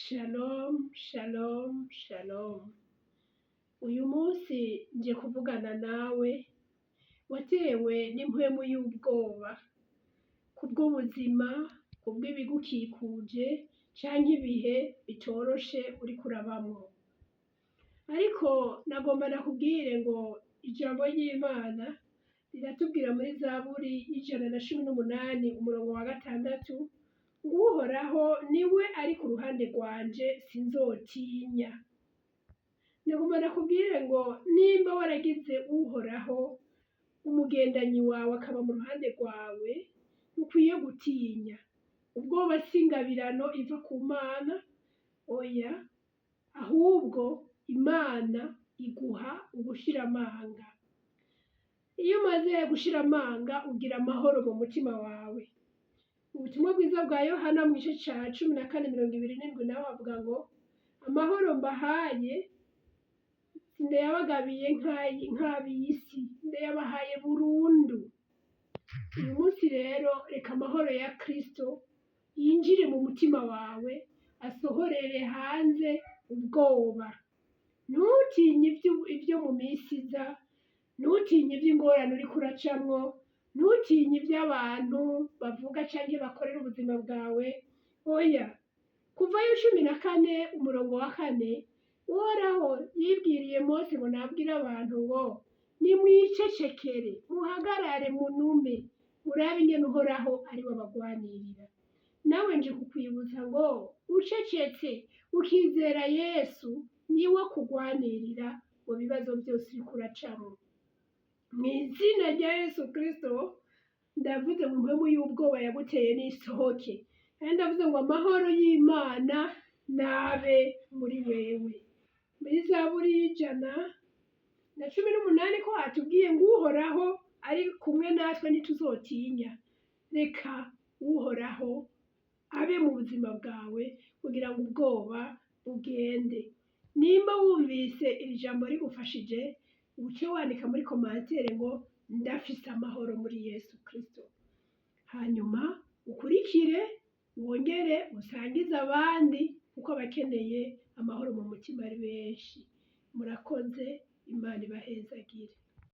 Shalom, shalom, shalom. Uyu munsi nje kuvugana nawe watewe n'impwemu y'ubwoba kubw'ubuzima, kubw'ibigukikuje canke ibihe bitoroshe uriko urabamwo. Ariko nagomba nakubwire ngo ijambo ry'Imana riratubwira muri Zaburi y'118 umurongo wa 6 ngo Uhoraho niwe ari ku ruhande rwanje, sinzotinya. Nagomba nakubwire ngo nimba waragize Uhoraho umugendanyi wawe, akaba mu ruhande rwawe, ntukwiye gutinya. Ubwoba si ingabirano iva ku Mana, oya, ahubwo Imana iguha ugushira amanga. Iyo umaze gushira amanga, ugira amahoro mu mutima wawe. Ubutumwa bwiza bwa Yohana mu gice ca 14 27 naho bavuga ngo: "Amahoro mbahaye sindayabagabiye nk'ab'isi, ndayabahaye burundu." Uyu munsi rero reka amahoro ya Kristo yinjire mu mutima wawe, asohorere hanze ubwoba. Ntutinye ivyo mu misi iza, ntutinye ivy'ingorane uriko uracamwo, ntutinye ivy'abantu bavuga canke bakorera ubuzima bwawe, oya. Kuvayo 14 umurongo wa 4, Uhoraho yibwiriye Mose ngo nabwire abantu ngo: "Nimwicecekere, muhagarare munume, murabe ingene Uhoraho ariwe abagwanirira." Nawe nje kukwibutsa ngo ucecetse ukizera Yesu, niwe akugwanirira mu bibazo vyose uriko uracamwo. Mw'izina rya Yesu Kristo ndavuze ngo impwemu y'ubwoba yaguteye nisohoke, kandi ndavuze ngo amahoro y'Imana nabe muri wewe. Muri Zaburi y'118 ko hatubwiye ngo Uhoraho ari kumwe natwe, ntituzotinya. Reka Uhoraho abe mu buzima bwawe kugira ngo ubwoba bugende. Nimba wumvise iri jambo rigufashije, uce wandika muri commentaire ngo: "Ndafise amahoro muri Yesu Kristo." Hanyuma ukurikire, wongere usangize abandi, kuko abakeneye amahoro mu mutima ari benshi. Murakoze, Imana ibahezagire.